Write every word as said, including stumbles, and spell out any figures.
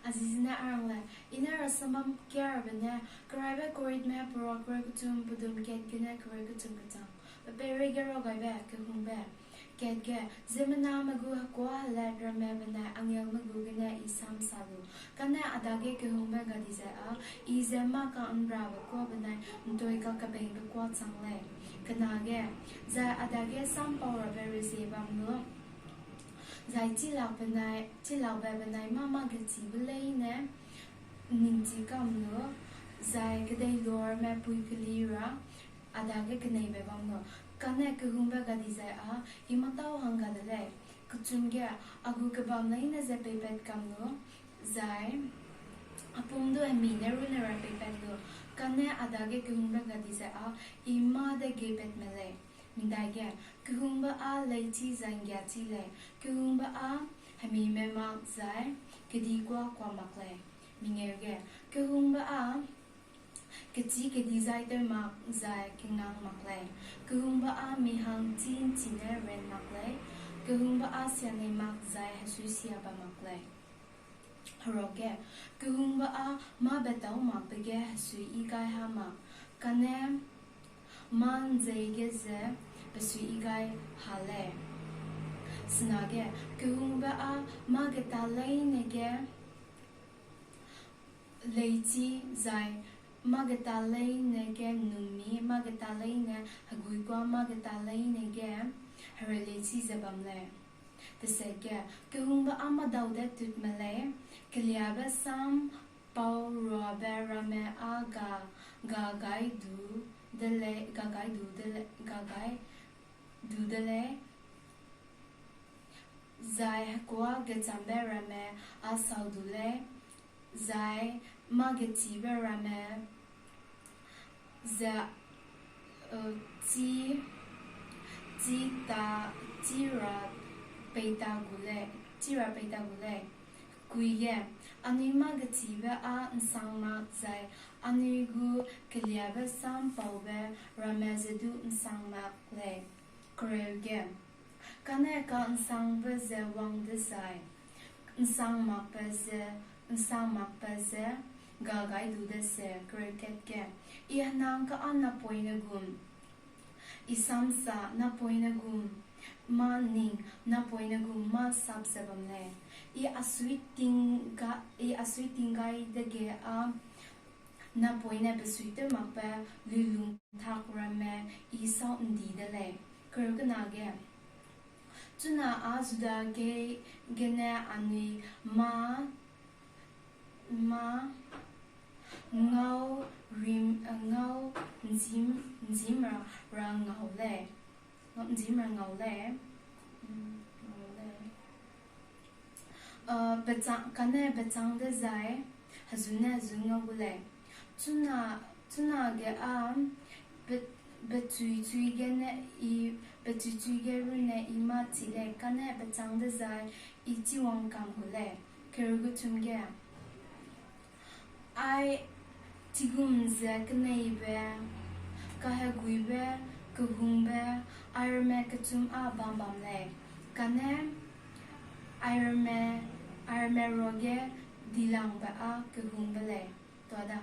Azizene arang le, i ne rasambam kiarabe ne, Keraibe Korintme peruak kereu kechum pedum kat gene kereu kechum kechang, pe peireige ragaibe kehungbe. Kat ge, ziemmename gu hekuâ helat ramme benai angelme gu gene i sam sa lu, kane a dage kehungbe gadi zai â, i ze mâ ka'nrabe kuâ benai ’ntoi kakebengbe kuâ chang lei. Kena ge, zai a dage sam pau rabe rezie bam lu, zai chilakbe benai mâ-mâ gechîbe leine ’nningchi kam lu, zai kedeiloa ramme pui keli ra a dage keneibe bam lu, kane kehungbe gadi zai â i mâtâu hangga de lei. Kechum ge, a gu kebam leine ze peipat kam lu, zai a pum du hemi ne runne ra peipat lu, kane a dage kehungbe gadi zai â i mâ de geipat me lei. Medai ge, kehungbe â leichî zai ’nggiachî lei, kehungbe â hemime mak zai kedi kuâ kuâ mak lei. Mengeu ge, kehungbe â kechî kedi zai tew mak zai kengang mak lei, kehungbe â mi hang chî ’nchi ne ran mak lei, kehungbe â sianei mak zai hesui sia bam mak lei. Heruage, kehungbe â mâ betâu makbe ge hesui i gai ha mak, kane mâ ’nzei ge ze pe sui i gai ha lei. Senage, kehungbe â mâ geta leine ge leichî zai mâ geta leine ge ’nnummi, mâ geta leine hegui kuâ, mâ geta leine ge hereuleichî ze bam lei. Tesat ge, kehungbe â mâdau de tut me lei, keliâbe sam pau ruabe ramme â ga, ga gai du de lei, ga gai du de lei, ga gai du de lei, zai hekuâ gechâmbe ramme â sau du lei, zai mâ gechîbe ramme ze, eh, chî, chî ta, chî ra peita gu lei, chî ra peita gu lei. Kui ge, anui mâ gechîbe â ’nsang mak zai anui gu keliâbe sam paube ramme ze du ’nsang mak lei. Kereu ge, kane ka'nsangbe ze wang dezai, ’nsang makbe ze, ’nsang makbe ze ga gai du de se. Kereu kat ge, i henang ka â napoine gum, i samsa napoine gum mâ ning, napoine gum mâ sap ze bam lei. I a sui ting ga, i a sui ting gai dege â napoine pe sui tew makbe luilung tak ramme i sâu ’ndi de lei. Kereu kena ge, chuna â Juda ge, gene anui mâ, mâ ngau rim, eh, ngau ’nzim, ’nzim ra, ra ngau lei. Ngau, ’nzim ra ngau lei. Mm, ngau lei. Eh, bechâng, kane bechâng dezai, hezu ne hezu ngau gu lei. Chuna, chuna ge â, be, bechui chui gene i, bechui chui ge runne i mâ chi lei, kane bechâng dezai i chiwang kam gu lei. Kereu gu chum ge, ai chigum ze keneibe, kaheguibe, kehungbe, airamme kechum â bam bam lei, kane airamme, airamme ruage dilangbe â kehungbe lei. Tuada,